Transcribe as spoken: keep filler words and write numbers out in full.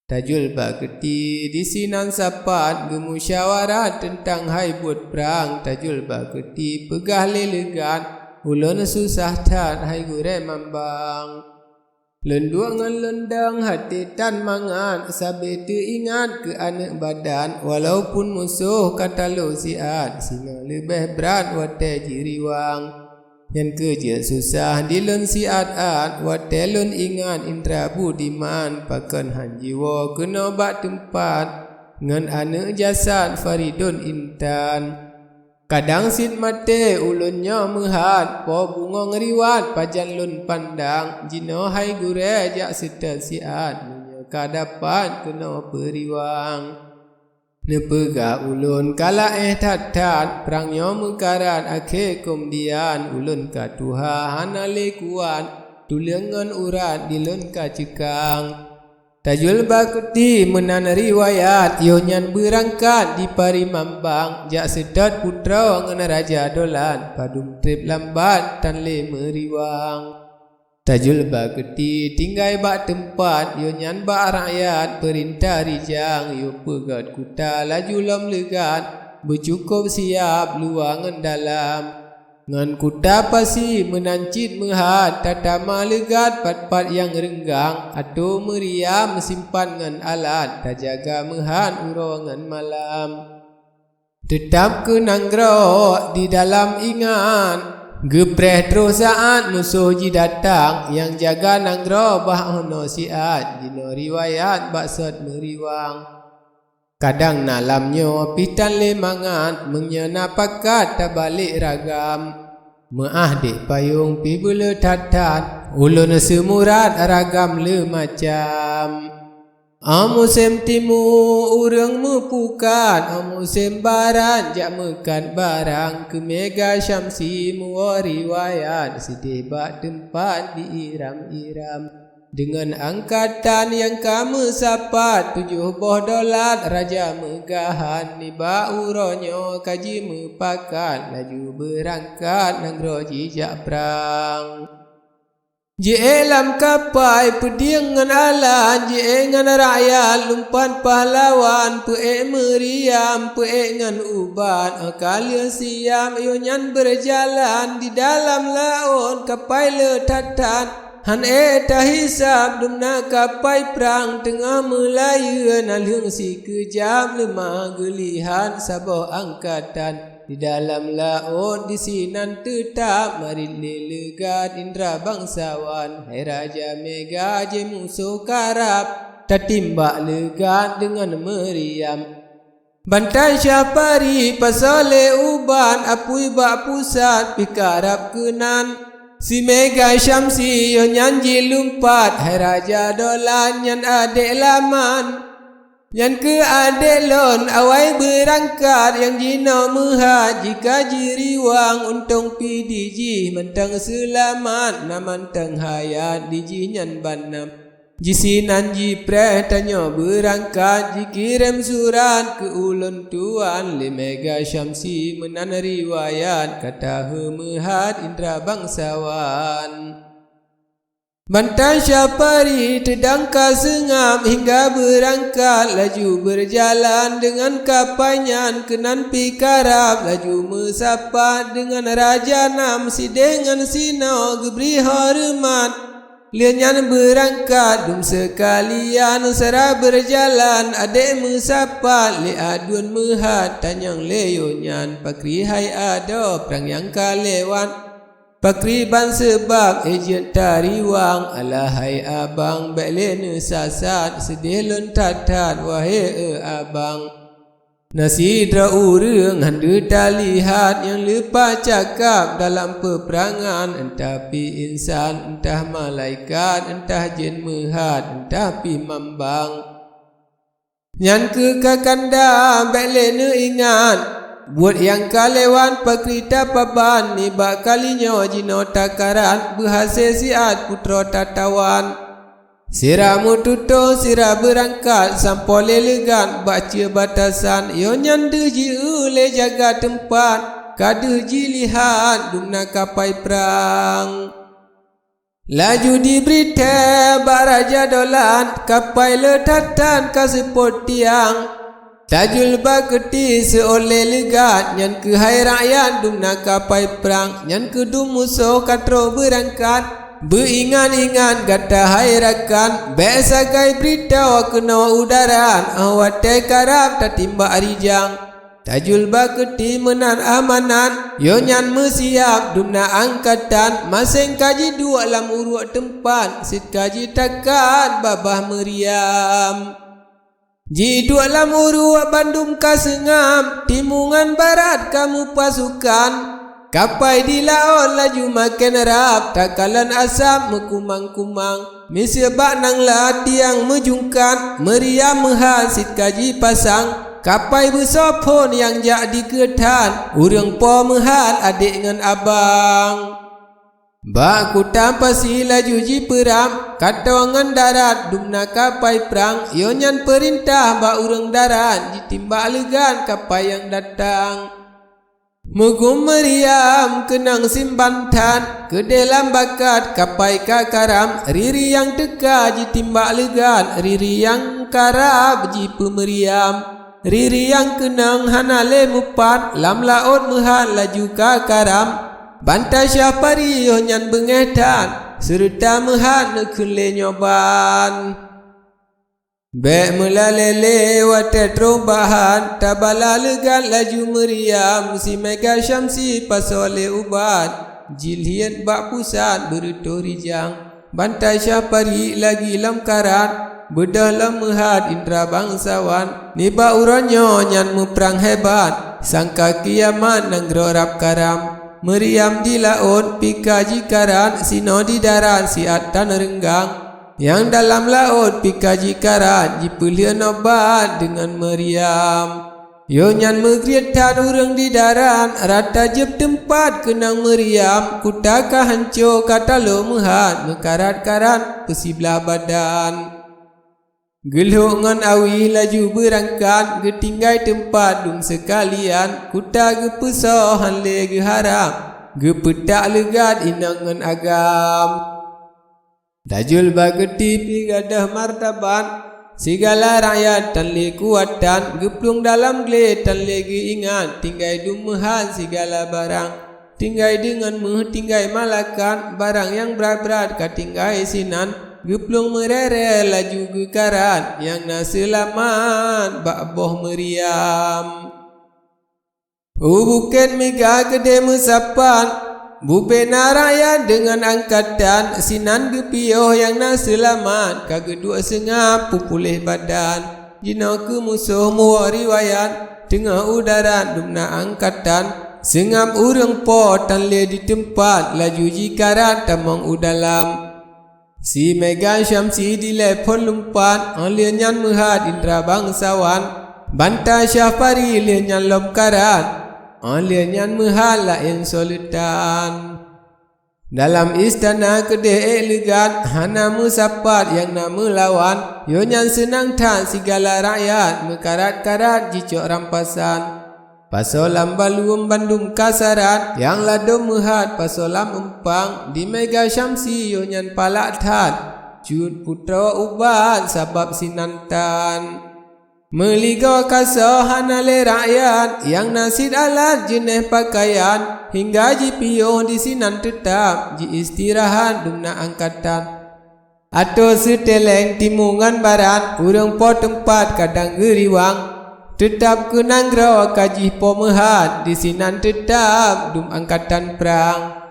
Tajul bak keuti disinan sapat geumusyawarah teuntang hai buet prang. Tajul bak keuti peugah lé leugat, "Ulôn susah that hai gurée mambang. Lôn duek ngon lôn dong até tan mangat, sabe teuingat keu aneuëk badan. Walaupun musoh ka talo siat, sinoe leubeh brat watée jiriwang. Nyan keuh jeuet susah di lôn siat-at, watée lôn ingat indra budiman, pakon han jiwoe keunoe bak teumpat ngon aneuëk jasad Faridun Intan. Kadang cit maté ulôn nyoe meuhat, po bungöng riwat pajan lôn pandang. Jinoe hai gurée jak seutôt siat, meunyoe ka dapat keunoe peuriwang." Neupeugah ulôn ka laéh that-that, prang nyoe meukarat akhé keumudian. Ulôn ka tuha hana lé kuat, tuleueng ngon urat di lôn ka ceukang. Tajul bak keuti meunan riwayat, yoh nyan beurangkat di Pari Mambang, jak seutôt putroe ngon Raja Dolat, padum treb lambat tan lé meuriwang. Tajul bak keuti tinggai bak teumpat, yoh nyan bak rakyat peurintah rijang. Yoh peugét kuta laju lom leugat, beucukôp siab luwa ngon dalam. Ngon kuta pasi meunan cit meuhat, tatama leugat pat-pat nyang reunggang, atô meuriam meusimpan ngon alat, tajaga meuhat uroe ngon malam. Teutab keu nanggroe di dalam ingat, geupreh troh saát musoh jidatang, nyang jaga nanggroe bah 'oh noe siat, jinoe riwayat bak sot meuriwang. Kadang na lam nyoe pih tan lé mangat, meunyoe na pakat tabalek ragam. Meuáh dék payong pih beuleueh that-that, ulôn seumurat ragam le macam. Óh musém timu ureuëng meupukat, óh musém barat jak meukat barang. Keu Mega Syamsi muwoe riwayat, sidéh bak teumpat di iram-iram. Deungon angkatan nyang ka meusapat, tujoh boh dolat raja meugahan. Nibak uroe nyoe ka jimeupakat, laju beurangkat nanggroe jijak prang. Jiék lam kapai peudieng ngon alat, jiék ngon rakyat lumpan pahlawan, peuék meuriam, peuék ngon ubat. Óh ka lheueh siab, yoh nyan beurjalan di dalam laôt, kapai le that-that. Han ék tahisab, dumna kapai prang teungoh meulayeue, nalheueng sikeujab leumah geulihat saboh angkatan. Di dalam laôt disinan teutab, marit lé leugat indra bangsawan. Hai Raja Mega, jih musoh karab, tatimbak leugat deungon meuriam. Bantai Syahpari pasoe lé ubat, apui bak pusat pih karab keunan. Si Mega Syamsi yoh nyan jilumpat, hai Raja Dolat nyan adék laman. Nyan keuh adék lôn awai beurangkat, nyang jinoe meuhat jih ka jiriwang. Untông pih di jih mantong seulamat, na mantong hayat di jih nyan ban nam. Disinan jipreh tanyoe beurangkat, jikirém surat keu ulôn tuan. Lé Mega Syamsi meunan riwayat, ka taheu meuhat indra bangsawan. Bantai Syahpari teudong ka seungab hingga beurangkat, laju beurjalan deungon kapai nyan keunan pih karab, laju meusapat deungon raja nam sidéh ngon sinoe geubri horeumat. Lheueh nyan beurangkat dum seukalian, sira beurjalan adék meusapat. Lé aduen meuhat tanyong lé yoh nyan, pakri hai adoe prang nyang ka lewat. Pakri ban seubab éh jeuet tariwang, alah hai abang bék lé neusasat, seudeh lôn that-that wahé eu abang. Na sidroe ureuëng han deuh talihat nyang leupah cakab dalam peupeurangan, entah pih insan, entah malaikat, entah jén meuhat, entah pih mambang. Nyan keuh ka kanda bék lé neuingat, buet nyang ka lewat pakri tapaban. Nibak kali nyoe jinoe takarat beuhasé siat putroe tatawan. Sira meututoe sira beurangkat sampoe lé leugat bak ceue batasan, yoh nyan deuh jieu lé jaga teumpat ka deuh jilihat dumna kapai prang. Laju jibri thée bak Raja Dolan, kapai le that-that ka seupôt tiang. Tajul bak keuti seuôt lé leugat, nyan keuh hai rakyat dum na kapai prang, nyan keuh dum musoh ka trok beurangkat. Beuingat-ingat gata hai rakan, bék sagai bri tao keunoe u darat, óh watée karab tatimbak rijang. Tajul bak keuti meunan amanat, yoh nyan meusiab dum na angkatan, maséng ka jiduek lam uruek teumpat, cit ka jitakat babah meuriam. Jiduek lam uruek bandum ka seungab, timu ngon barat ka meupasukan. Kapai di laôt laju maken rab, takalon asab meukumang-kumang. Miseue bak nangla tiang meujungkat, meuriam meuhat cit ka jipasang. Kapai beusoe phon nyang jak dikeue that, ureuëng po meuhat adék ngon abang. Bak kuta pasi laju jipeurab, ka toe ngon darat dum na kapai prang, yoh nyan peurintah bak ureuëng darat jitimbak leugat kapai nyang datang. Meugum meuriam keunong simban that, keudeh lam bakat kapai ka karab, riri nyang teuka jitimbak leugat, riri nyang karab jipeumeuriam. Riri nyang keunong hana lé mupat, lam laôt meuhat laju ka karab. Banta Syah Pari yoh nyan beungéh that, seureuta meuhat neukheun lé nyoe ban. Bék meulalée lé watée troh bahan, tabala leugat laju meuriam, si Mega Syamsi pasoe lé ubat, jilhiet bak pusat beureutoh rijang. Banta Syah Pari lagi lom karat, beudôh lom meuhat indra bangsawan. Nibak uroe nyoe nyan meuprang hebat, sangka kiamat nanggroe rab karam. Meuriam di laôt pih ka jikarat, sinoe di darat siat tan reunggang. Nyang dalam laôt pih ka jikarat, jipeulheueh nobat deungon meuriam. Yoh nyan meugriet that ureuëng di darat, rata jeuet teumpat keunong meuriam, kuta ka hanco ka talo meuhat, meukarat-karat peusiblah badan. Geulhok ngon awih laju beurangkat, geutinggai teumpat dum seukalian, kuta geupeusoe han lé geuharab, geupeutak leugat inong ngon agam. Tajul bak keuti pih gadôh martabat, sigala rakyat tan lé kuatan, geuplueng dalam glé tan lé geuingat, tinggai dum meuhat sigala barang. Tinggai deungon méuh, tinggai malakat, barang nyang brat-brat ka tinggai sinan, geuplueng meuréré laju geukarat, nyang na seulamat bak boh meuriam. U Bukét Mega keudeh meusapat, bubena rakyat deungon angkatan, sinan geupiôh nyang na seulamat, ka geuduek seungab peupuléh badan. Jinoe keu musoh muwoe riwayat, teungoh u darat dum na angkatan, seungab ureuëng po tan lé di teumpat, laju jikarat tamong u dalam. Si Mega Syamsi dilée phon lumpat, óh lheueh nyan meuhat indra bangsawan, Banta Syah Pari lheueh nyan lom karat, óh lheueh nyan meuhat laén soe leutan. Dalam istana keudeh ék leugat, hana meusapat nyang na meulawan, yoh nyan seunang that sigala rakyat, meukarat-karat jicok rampasan. Pasoe lam baluem bandum ka sarat, nyang ladôm meuhat pasoe lam eumpang, di Mega Syamsi yoh nyan palak that, cut putroe ubat sabab sinan tan. Meuligoe kasoe hana lé rakyat, nyang na cit alat jeuneh peukayan, hingga jipiôh disinan teutab, jiistirahat dum na angkatan. Ateueh seutéléng timu ngon barat, ureuëng po teumpat kadang geuriwang, teutab keu nanggroe ka jih po meuhat, disinan teutab dum angkatan prang.